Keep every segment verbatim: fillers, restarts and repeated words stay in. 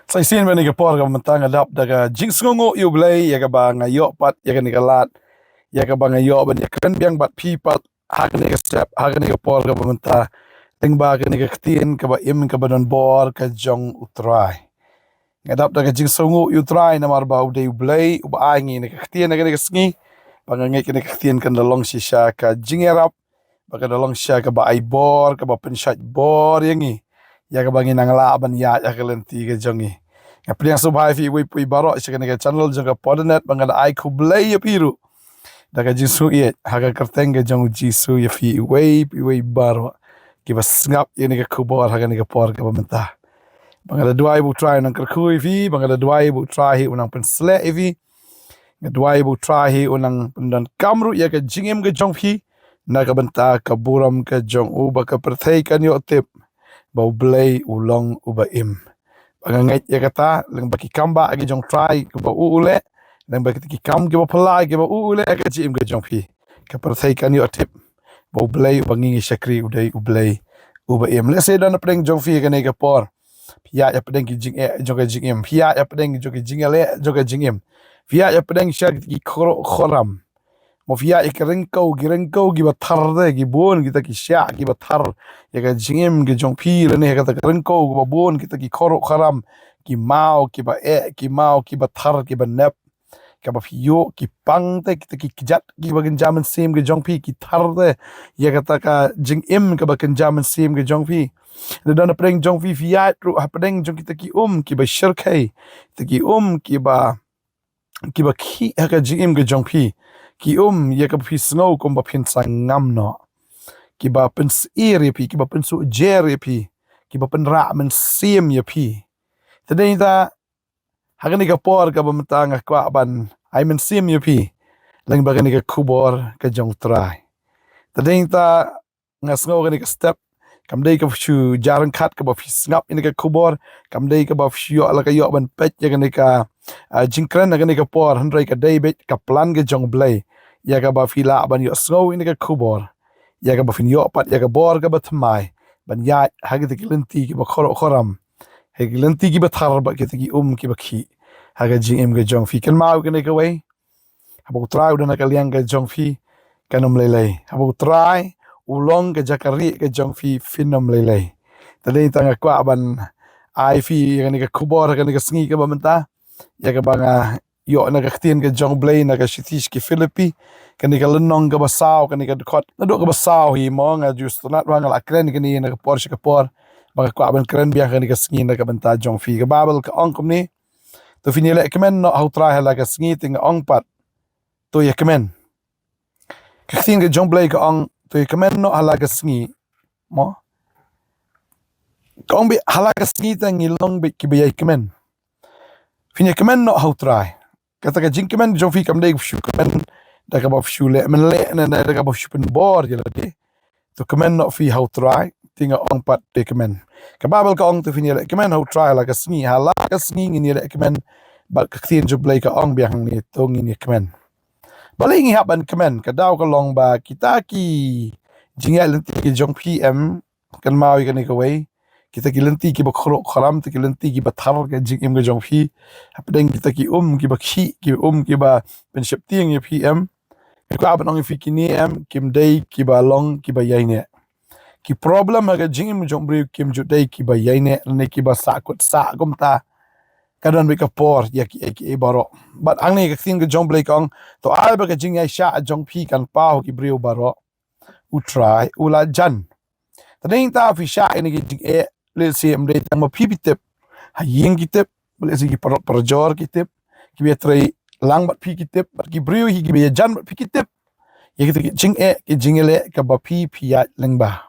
Sa shisien bad kane ka por kaba mynta nga dap da ka jingsngewnguh ïa U Blei ïa kaba nga ïoh pat ïa kane ka lad, ïa kaba nga ïoh ban ïakren biang bad phi pat ha kane ka step, ha kane ka por kaba mynta, lyngba kane ka ktien kaba im kaba don bor ka jong U Trai. Nga dap da ka jingsngewnguh ïa U Trai namar ba u dei U Blei uba ai ngi kane ka ktien ha kane ka sngi. Ba nga ngeit kane ka ktien kan da long shisha ka jingïarap, ba kan da long shisha kaba ai bor, kaba pynshait bor ïa ngi, ïa kaba ngin nang lah ban ïaid ha ka lynti ka jong ngi. Nga pdiang sngewbha ïa phi iwei pa iwei baroh sha kane ka channel jong ka Podnet, ba nga da ai khublei ïa phi ruh da ka jingsngewieit ha ka kyrteng ka jong U Jisu ïa phi iwei pa iwei baroh kiba sngap ïa kane ka khubor ha kane ka por kaba mynta. Ba nga da duwai ba U Trai un nang kyrkhu ïa phi, ba nga da duwai ba U Trai hi un nang pynsleh ïa phi. Nga duwai ba U Trai hi un nang pyndonkam ruh ïa ka jingim ka jong phi na ka bynta ka burom ka jong u, ba ka pyrthei kan ïoh tip ba U Blei u long uba im. Ba nga ngeit ïa kata, lyngba ki kam ba ki jong U Trai kiba u u leh, lyngba kita ki kam kiba phylla kiba u u leh ha ka jingim ka jong phi, ka pyrthei kan ïoh tip ba U Blei uba ngi ngi shakri u dei U Blei uba im. Lehse don hapdeng jong phi kane ka por phi ïaid hapdeng ki jingeh jong ka jingim, phi ïaid hapdeng jong ki jingeh jong ka jingim, phi ïaid hapdeng sha ki koroh koram. Mo phi ïaid ïa ki ryngkew, ki ryngkew kiba thar te, ki bun kita ki shiah kiba thar ïa ka jingim ka jong phi, lane kata ka ryngkew kaba bun kita ki koroh koram, ki maw kiba eh, ki maw kiba thar kiba nep, kaba phi ïoh ki pang te, kita ki kjat kiba kynja mynsiem ka jong phi, ki thar te ïa kata ka jingim kaba kynja mynsiem ka jong phi. Lada don hapdeng jong phi, phi ïaid ruh hapdeng jong kita ki um kiba shyrkhei, kita ki um kiba, kiba khih ha ka jingim ka jong phi, ki um ïa kaba phi sngew kumba phin sa ngam noh, kiba pynsyier ïa phi, kiba pynsuhjer ïa phi, kiba pynrah mynsiem ïa phi. Te dei ta ha kane ka por kaba mynta nga kwah ban ai mynsiem ïa phi lyngba kane ka khubor ka jong U Trai. Te dei ta nga sngew kane ka step kam dei kaba shu jia ryngkat kaba phi sngap ïa kane ka khubor, kam dei kaba phi ïoh la ka ïoh ban peit ïa kane ka, ah, jingkren ha kane ka por, hynrei ka dei beit ka plan ka jong U Blei ïa kaba phi lah ban ïoh sngew ïa kane ka khubor, ïa kaba phin ïoh pat ïa ka bor kaba thymmai ban ïaid ha kita ki lynti kiba koroh koram, ha ki lynti kiba thar bad kita ki um kiba khih ha ka jingim ka jong phi. Kynmaw kane kawei, haba U Trai u don ha ka liang ka jong phi, kan ym lei lei. Haba U Trai u long ka jaka rieh ka jong phi, phin ym lei lei. Te dei ta nga kwah ban ai phi ïa kane ka khubor ha kane ka sngi kaba mynta, ïa kaba nga ïoh na ka ktien ka jong U Blei na ka shithi sha ki Philippi, kane ka lynnong kaba saw, kane ka dkhot naduh kaba saw hi mo, nga ju sngewtynnat ba nga la kren kane na ka por sha ka por, ba nga kwah ban kren biang ha kane ka sngi na ka bynta jong phi. Ka Baibl ka ong kumne: To phin ïaleh kmen noh ha U Trai ha la ka sngi, te nga ong pat, to ïa kmen. Ka ktien ka jong U Blei ka ong, to ïa kmen noh ha la ka sngi. Mo, ka ong beit ha la ka sngi te ngi long beit kiba ïai kmen. Phin ïa kmen noh ha U Trai. Kata ka jingkmen jong phi kam dei kaba shu kmen da kaba shu leh mynleh ne da kaba shu pynbor ïa lade. To kmen noh phi ha U Trai, te nga ong pat, to ïa kmen. Ka Baibl ka ong, to phin ïaleh kmen ha U Trai ha la ka sngi, ha la ka sngi ngin ïaleh kmen. Bad ka ktien jong U Blei ka ong biang hangne, to ngin ïa kmen. Balei ngi hap ban kmen? Ka daw ka long ba kita ki jingïaid lynti ki jong phi, em, kynmaw ïa kane kawei, kita ki lynti kiba koroh koram, kita ki lynti kiba thar ka jingim ka jong phi, hapdeng kita ki um kiba khih, ki um kiba pynsheptieng ïa phi, em, nga kwah ban ong ïa phi, kine, em, kim dei kiba long kiba ïaineh. Ki problem ha ka jingim jong u briew kim ju dei kiba ïaineh ne kiba sahkut sah kumta. Ka don beit ka por ïa kiei kiei baroh. Bad hangne ka ktien ka jong U Blei ka ong, to ai ba ka jingïaishah jong phi kan paw ha ki briew baroh. U Trai u la jan. Te dei ta phi shah ïa kine ki jingeh, lehse ym dei tang ma phi phi tip, ha ïing ki tip, lehse ki paralok parajor ki tip, kiba ïatrei lang bad phi ki tip, bad ki briew hi kiba ïajan bad phi ki tip ïa kita ki jingeh, ki jingïaleh kaba phi phi ïaid lyngba.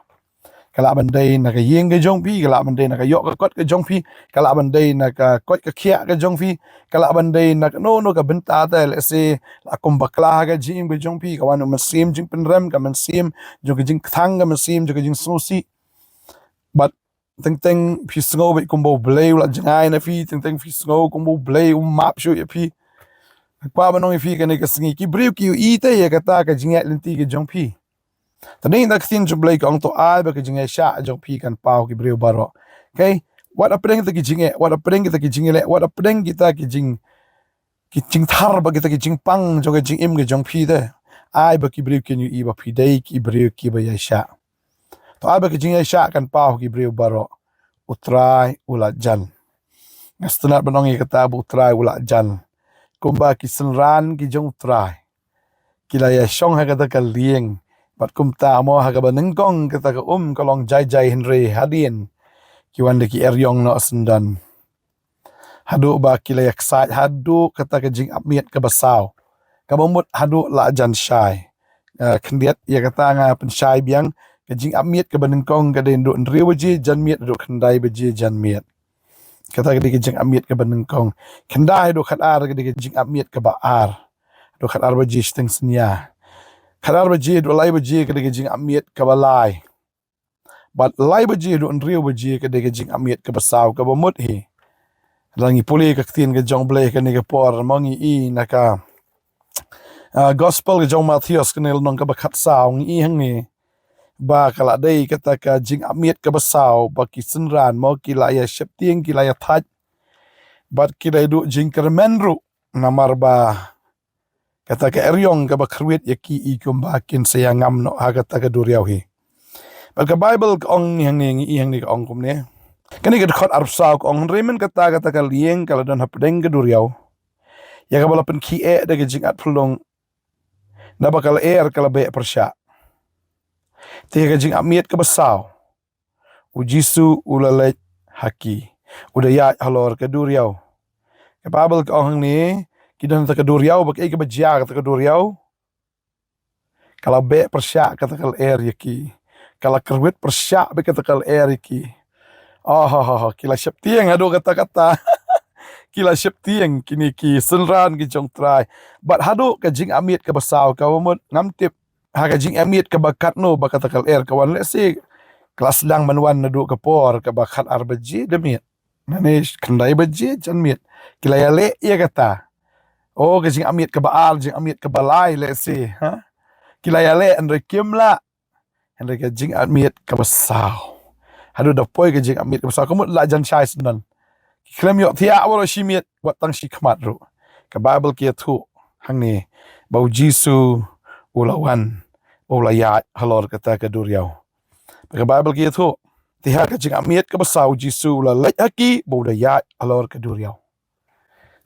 Ka lah ban dei na ka ïing ka jong phi, ka lah ban dei na ka ïoh ka kot ka jong phi, ka lah ban dei na ka koit ka khiah ka jong phi, ka lah ban dei na kano kano ka bynta te, lehse la kum bakla ha ka jingim ka jong phi, ka wan u mynsiem jingpynrem, ka mynsiem jong ka jingkthang, ka mynsiem jong ka jingsngewsih. Bad teng teng phi sngew beit kumba U Blei u la jngai na phi, teng teng phi sngew kumba U Blei um map shuh ïa phi. Nga kwah ban ong ïa phi kane ka sngi, ki briew ki ïohi te ïa kata ka jingïaid lynti ka jong phi. Te dei ta ka ktien jong U Blei ka ong, to ai ba ka jingïaishah jong phi kan paw ha ki briew baroh. Okay? Wat hapdeng kita ki jingeh, wat hapdeng kita ki jingeh, wat hapdeng kita ki jing, ki jingthar bad kita ki jingpang jong ka jingim ka jong phi te. Ai ba ki briew kin ïohi ba phi dei ki briew kiba ïaishah. To ai ba ka jingïaishah kan paw ha ki briew baroh. U Trai u la jan. Nga sngewtynnat ban ong ïa kata ba U Trai u la jan. Kumba ki synran ki jong U Trai ki la ïashong ha kata ka lieng. Bad kumta mo ha kaba nyngkong kata ka um ka long jai jai hynrei hadien ki wan da ki eriong noh syndon. Haduh ba ki la ïaksaid haduh kata ka jingapmiet kaba saw. Kaba mut haduh la jan shai. Ah, khyndiat ïa kata nga pynshai biang, ka jingapmiet kaba nyngkong ka dei naduh hynriew baje janmiet haduh khyndai baje janmiet. Kata ka dei ka jingapmiet kaba nyngkong. Khyndai haduh khatar ka dei ka jingapmiet kaba ar. Haduh khatar baje shiteng synñia. Khatar baje haduh lai baje ka dei ka jingapmiet kaba lai. Bad lai baje haduh hynriew baje ka dei ka jingapmiet kaba saw kaba mut hi. Lada ngi pule ka ktien ka jong U Blei kane ka por mo ngi i na ka, ah, gospel ka jong u Mathaios kane lynnong kaba khatsaw ngi i hangne. Ba ka la dei kata ka jingapmiet kaba saw ba ki synran mo ki la ïa sheptieng ki la ïa thait. Bad ki la ïa duh jingkyrmen ruh namar ba kata ka eriong kaba kyrwit ïa ki i kumba kin sa ïa ngam noh ha kata ka duriaw hi. Bad ka Baibl ka ong ngi hangne ngi i hangne ka ong kumne. Kane ka dkhot arphew saw ka ong hynrei mynta kata kata ka lieng ka la don hapdeng ka duriaw. Ïa kaba la pynkhie da ka jingat phyllung. Naba ka lyer ka la beh pyrshah. Te ka jingapmiet kaba saw. U Jisu u la leit ha ki. U da ïaid halor ka duriaw. Ka Baibl ka ong hangne, ki don ha ka duriaw, ba kaei kaba jia ha ka duriaw. Ka la beh pyrshah kata ka lyer ïa ki. Ka la kyrwit pyrshah bad kata ka lyer ïa ki. Oh, oh, oh, oh, ki la sheptieng haduh katta katta. Ki la sheptieng kine ki synran ki jong U Trai. Bad haduh ka jingapmiet kaba saw kaba mut ngam tip ha ka jingapmiet kaba katno ba kata ka lyer ka wan lehse. Ka la sdang ban wan naduh ka por kaba khatar baje da miet. Nangne khyndai baje janmiet. Ki la ïaleh ïa kata. Oh, ka jingapmiet kaba ar, jingapmiet kaba lai lehse, ha? Ki la ïaleh hynrei kim lah. Hynrei ka jingapmiet kaba saw. Haduh da poi ka jingapmiet kaba saw. Ka mut la jan shai syndon. Ki khlem ïohthiah baroh shi miet, wat tang shi khmat ruh. Ka Baibl ka ïathuh hangne ba U Jisu u la wan, u la ïaid halor kata ka duriaw. Ba ka Baibl ka ïathuh, te ha ka jingapmiet kaba saw U Jisu u la leit ha ki, ba u da ïaid halor ka duriaw.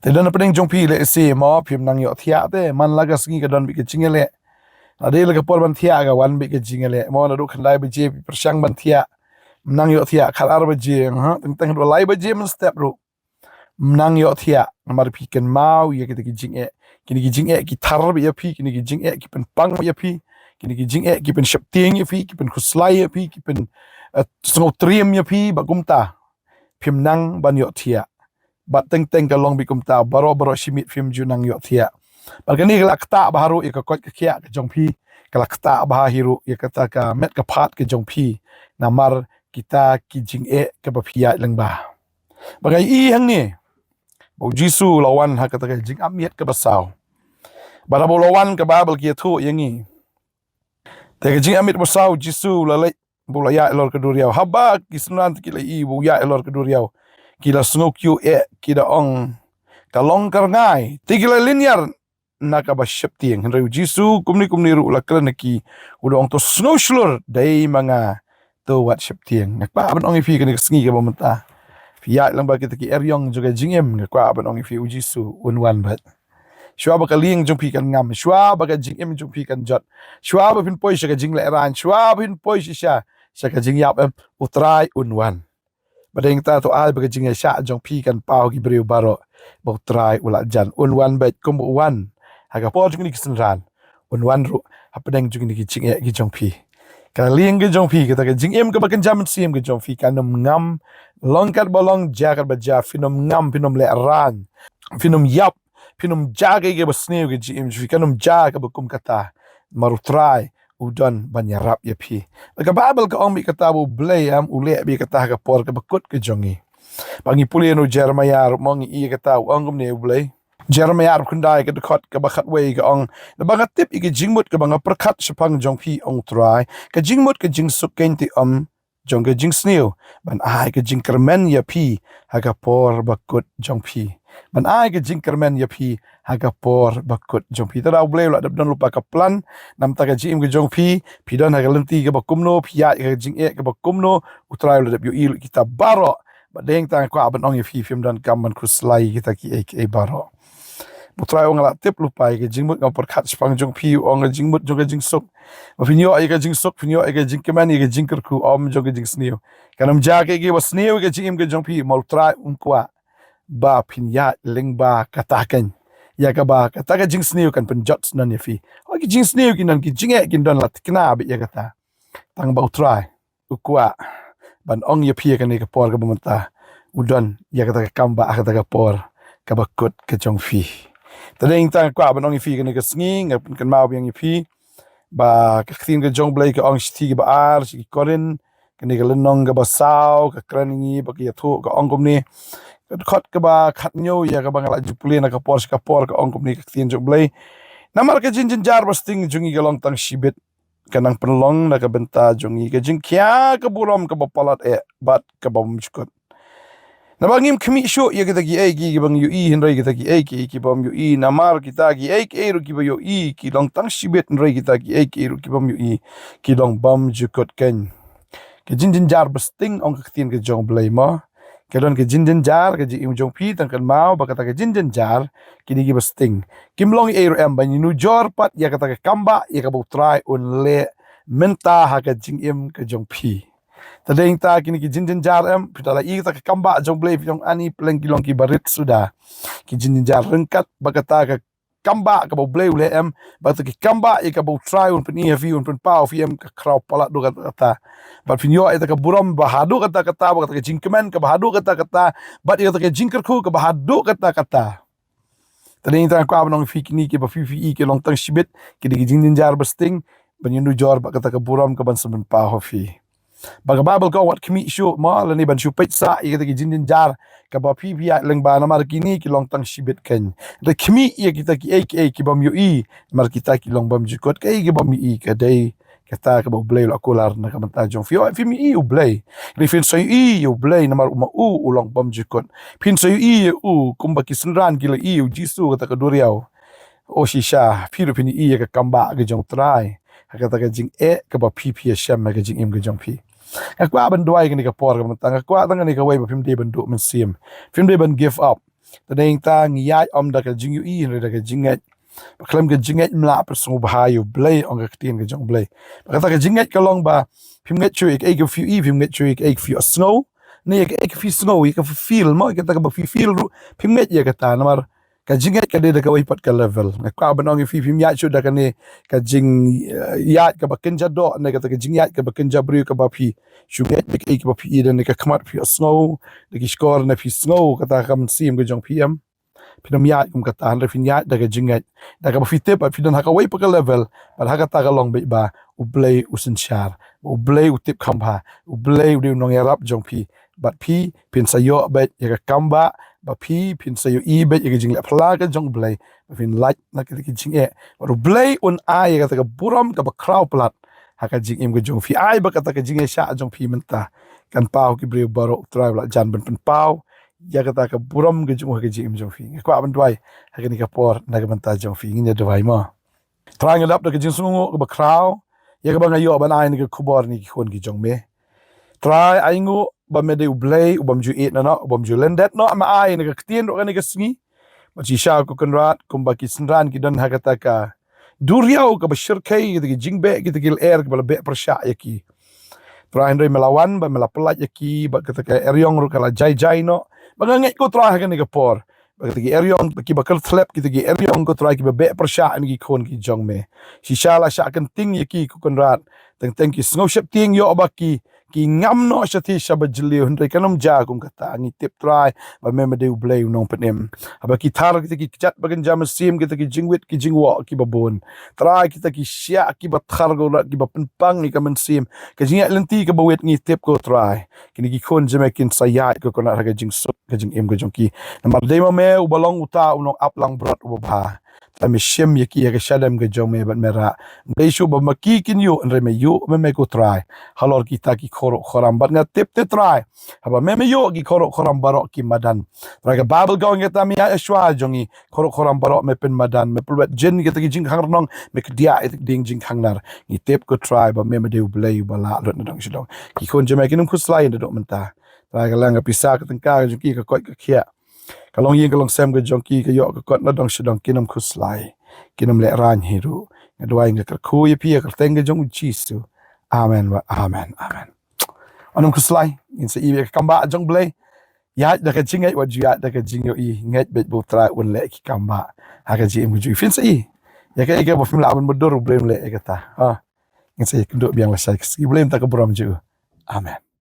Te don hapdeng jong phi lehse mo phim nang ïohthiah te, man la ka sngi ka don beit ka jingïaleh. Lada dei la ka por ban thiah ka wan beit ka jingïaleh. Mo naduh khyndai baje phi pyrshang ban thiah. Ym nang ïohthiah, khatar baje, ha, teng teng haduh lai baje mynstep ruh. Ym nang ïohthiah, namar phi kynmaw ïa kita ki jingeh. Kine ki jingeh ki thar beit ïa phi, kine ki jingeh ki pynpang beit ïa phi, kine ki jingeh ki pynsheptieng ïa phi, ki pynkhuslai ïa phi, ki pyn, eh, sngewtriem ïa phi, bad kumta. Phim nang ban ïohthiah. Bad teng teng ka long beit kumta, baroh baroh shi miet phim ju nang ïohthiah. Bad kane ka la ktah bha ruh ïa ka koit ka khiah ka jong phi, ka la ktah bha hi ruh ïa kata ka met ka phad ka jong phi. Namar kita ki jingeh kaba phi ïaid lyngba. Ba nga i hangne ba U Jisu u la wan ha kata ka jingapmiet kaba saw. Bad haba u la wan ka Baibl ka ïathuh ïa ngi. Te ka jingapmiet ba saw U Jisu u la leit ba u la ïaid halor ka duriaw. Haba ki synran te ki la i ba u ïaid halor ka duriaw, ki la sngew kyiuh eh, ki da ong, ka long ka rngai. Te ki la lynñiar na kaba sheptieng. Hynrei U Jisu kumne kumne ruh u la kren ha ki, u da ong, to sngew shlur, dei ma nga, to wat sheptieng. Nga kwah ban ong ïa phi kane ka sngi kaba mynta. Phi ïaid lyngba kita ki eriong jong ka jingim, nga kwah ban ong ïa phi U Jisu un wan bad. Shuwa ba ka lieng jong phi kan ngam, shuwa ba ka jingim jong phi kan jot, shuwa ba phin poi sha ka jinglehrain, shuwa ba phin poi shisha sha ka jingïap, em, U Trai un wan. Ba dei nangta to ai ba ka jingïaishah jong phi kan paw ki briew baroh ba U Trai u la jan, un wan bad kumba u wan ha ka por jong kine ki synran, un wan ruh hapdeng jong kine ki jingeh ki jong phi. Ka lieng ka jong phi, kata ka jingim kaba kynja mynsiem ka jong phi kan ym ngam, long katba long, jia katba jia, phin ym ngam, phin ym lehrain, phin ym ïap, phin ym jia kaei kaba sniew ka jingim jong phi, kan ym jia kaba kum kata. Namar U Trai u don ban ïarap ïa phi. Ka Baibl ka ong beit kata ba U Blei, em, u leh beit kata ha ka por kaba kut ka jong ngi. Ba ngi pule na u Jeremaïah ruh mo ngi i kata u ong kumne U Blei. Jeremaïah arphew khyndai ka dkhot kaba khatwei ka ong, naba nga tip ïa ka jingmut kaba nga pyrkhat shaphang jong phi, ong U Trai, ka jingmut ka jingsuk keiñ te ym jong ka jingsniew ban ai ka jingkyrmen ïa phi ha ka por bakut jong phi. Ban ai ka jingkyrmen ïa phi ha ka por bakut jong phi. Te lada U Blei u la dep don lypa ka plan namar ka jingim ka jong phi, phi don ha ka lynti kaba kumno, phi ïaid ha ka jingeh kaba kumno, U Trai u la dep ïohi lut ïa kita baroh. Bad dei tang kwah ban ong ïa phi, phim donkam ban khuslai ïa kita kiei kiei baroh. U Trai u ong, nga la tip lypa ïa ka jingmut, nga pyrkhat shaphang jong phi, u ong, ka jingmut jong ka jingsuk. Ba phin ïoh ïa ka jingsuk, phin ïoh ïa ka jingkmen, ïa ka jingkyrkhu, ym jong ka jingsniew. Kan ym jia kaei kaei ba sniew ïa ka jingim ka jong phi, namar U Trai um kwah ba phin ïaid lyngba kata keiñ. Ïa kaba kata ka jingsniew kan pynjot shnong ïa phi. Hooid, ki jingsniew kin don, ki jingeh kin don, la thikna beit ïa kata. Tang ba U Trai u kwah ban ong ïa phi ha kane ka por kaba mynta, u don ïa kata ka kambah ha kata ka por kaba kut ka jong phi. Te dei tang kwah ban ong ïa phi ha kane ka sngi, nga pynkynmaw biang ïa phi ba ka ktien ka jong U Blei ka ong, shithi kaba ar sha ki Korinth, kane ka lynnong kaba saw, ka kren ïa ngi ba ka ïathuh, ka ong kumne. Ka dkhot kaba khathynñiew ïa kaba nga la ju pule na ka por sha ka por, ka ong kumne ka ktien jong U Blei: Namar ka jingjynjar basting jong ngi ka long tang shibit, ka nang pynlong na ka bynta jong ngi ka jingkhia ka burom kaba palat eh bad kaba bymjukut. Naba ngim khmih shuh ïa kita kiei kiei kiba ngi ïohi, hynrei kita kiei kiei ki bym ïohi. Namar kita kiei kiei ruh kiba ïohi ki long tang shibit, hynrei kita kiei kiei ruh ki bym ïohi ki long bymjukut keiñ. Ka jingjynjar basting, ong ka ktien ka jong U Blei mo. Ka don ka jingjynjar ka jingim jong phi, tang kynmaw ba kata ka jingjynjar, kine kiba sting, kim long ei ruh em, ban ïanujor pat ïa kata ka kambah ïa kaba U Trai un leh mynta ha ka jingim ka jong phi. Te dei tang kine ki jingjynjar em, phi da la ïohi kata ka kambah jong U Blei, phi ong, ani, pleng ki long kiba rit suda. Ki jingjynjar ryngkat bad kata ka kambah kaba U Blei u leh em, bad kata ki kambah ïa kaba U Trai un pyni ha phi, un pynpaw ha phi em, ka khraw palat haduh katta katta. Bad phin ïoh ïa kata ka burom ba haduh katta katta, bad kata ka jingkmen kaba haduh katta katta, bad ïa kata ka jingkyrkhu kaba haduh katta katta. Te dei tang kwah ban ong ïa phi, kine kiba phi phi ïohi ki long tang shibit, kine ki jingjynjar basting, ban ïanujor bad kata ka burom kaban sa pynpaw ha phi. Ba ka Baibl ka ong, wat khmih shuh mo, lane ban shu peit sah ïa kata ka jingjynjar kaba phi phi ïaid lyngba, namar kine ki long tang shibit keiñ. Te khmih ïa kita kiei kiei ki bym ïohi, namar kita ki long bymjukut. Kaei ki bym ïohi? Ka dei kata kaba U Blei u la kular na ka bynta jong phi. Hooid, phim ïohi U Blei. Hynrei phin sa ïohi ïa U Blei namar u ma u u long bymjukut. Phin sa ïohi ïa u kumba ki synran ki la ïohi ïa U Jisu ha kata ka duriaw. O shisha, phi ruh phin ïohi ïa ka kambah ka jong U Trai ha kata ka jingeh kaba phi phi ïashem ha ka jingim ka jong phi. Nga kwah ban duwai kane ka por kaba mynta, nga kwah tang kane kawei, ba phim dei ban duh mynsiem, phim dei ban give up. Te dei tang ïaid ym da ka jingïohi, hynrei da ka jingngeit. Ba khlem ka jingngeit ym lah pynsngewbha ïa U Blei, ong ka ktien ka jong U Blei. Ba kata ka jingngeit ka long ba phim ngeit shuh ïa kaei kaba phi ïohi, phim ngeit shuh ïa kaei kaba phi sngew, ne ïa kaei kaba phi sngew, ïa kaba phi feel mo, ïa kata kaba phi feel ruh phim ngeit ïa kata, namar ka jingngeit ka dei da kawei pat ka level. Nga kwah ban ong ïa phi, phim ïaid shuh da kane ka jing, eh, ïaid kaba kynja doh, ne kata ka jingïaid kaba kynja briew, kaba phi shu ngeit ïa kaei kaba phi ïohi da kane ka khmat, phi sngew da ki shkor, ne phi sngew kata ka mynsiem ka jong phi em. Phin ym ïaid kum kata, hynrei phin ïaid da ka jingngeit, da kaba phi tip ba phi don ha kawei pat ka level, bad ha kata ka long beit ba U Blei u synshar, ba U Blei u tip kham bha, U Blei u dei u nongïarap jong phi. Bad phi phin sa ïoh beit ïa ka kambah, ba phi phin sa ïohi beit ïa ka jingleh phylla ka jong U Blei, ba phin lait na kita ki jingeh, bad U Blei un ai ïa kata ka burom kaba khraw palat ha ka jingim ka jong phi. Ai ba kata ka jingïaishah jong phi mynta kan paw ki briew baroh, U Trai u la jan ban pynpaw ïa kata ka burom ka jong u ha ka jingim jong phi. Nga kwah ban duwai ha kane ka por na ka bynta jong phi. Ngin ïa duwai mo. Trai, nga dap da ka jingsngewnguh kaba khraw ïa kaba nga ïoh ban ai kane ka khubor na ki khun ki jong me. Trai, ainguh ba me dei U Blei u bym ju ïeit noh, u bym ju lyndet noh. Me ai kane ka ktien ruh ha kane ka sngi. Bad shisha, ko Kynrad, kumba ki synran ki don ha kata ka duriaw kaba shyrkhei, kita ki jingbeh, kita ki lyer kiba la beh pyrshah ïa ki, Trai, hynrei me la wan bad me la pyllait ïa ki, bad kata ka eriong ruh ka la jai jai noh. Ba nga ngeit, ko Trai, ha kane ka por, ba kita ki eriong, ba kiba kyrthlep, kita ki eriong, ko Trai, kiba beh pyrshah ïa ki khun ki jong me. Shisha la shah kynting ïa ki, ko Kynrad. Teng teng ki sngew sheptieng ïoh ba ki, ki ngam noh shathie sha ba jylliew, hynrei kan ym jia kum kata. Ngi tip, Trai, ba me, me dei U Blei u nongpynim. Haba ki thar kita ki kjat ba kynja mynsiem, kita ki jingwit ki jingwoh kiba bun, Trai, kita ki shiah kiba thar, ko Kynrad, kiba pynpang ïa ka mynsiem, ka jingïaid lynti kaba wit, ngi tip, ko Trai, kine ki khun jong me kin sa ïaid, ko Kynrad, ha ka jingsuk ka jingim ka jong ki. Namar dei ma me uba long uta u nongap langbrot uba bha. Kata me shim ïa ki ïa ka shadem ka jong me bad me rah. Nga ïohi shuh ba ma ki kin ïoh, hynrei me ïoh me, me ko Trai. Halor kita ki khurup khuram bad nga tip te Trai, haba me me ïoh ki khurup khuram baroh ki madan. Trai, ka Baibl ka ong, kata me ïa shuwa jong ngi, khurup khuram baroh me pynmadan, me pynwet jin kita ki jingkhang rnong, me kdiah ïa kita ki jingkhang nar. Ngi tip ko Trai ba me me dei U Blei uba lah lut na dong sha dong. Ki khun jong me kin ym khuslai naduh mynta. Trai, ka lang ka pisa ka tyngka ka jong ki, ka koit ka khiah, ka longïing ka longsem ka jong ki, ka ïoh ka kot na dong sha dong, kin ym khuslai, kin ym lehraiñ hi ruh. Nga duwai nga kyrkhu ïa phi ha ka kyrteng ka jong U Jisu. Amen wa amen, amen. Ym khuslai, ngin sa ïohi ïa ka kam ba jong U Blei. Ïaid da ka jingngeit wat ju ïaid da ka jingïohi, ngeit beit ba U Trai un leh ki kam ba ha ka jingim ka jong phi. Ngin sa ïohi ïa kaei kaei ba phim lah ban mutdur, U Blei un leh ïa kata. Ha. Ngin sa ïakynduh biang lashai ka sngi. U Blei un ai ka burom jong u. Amen.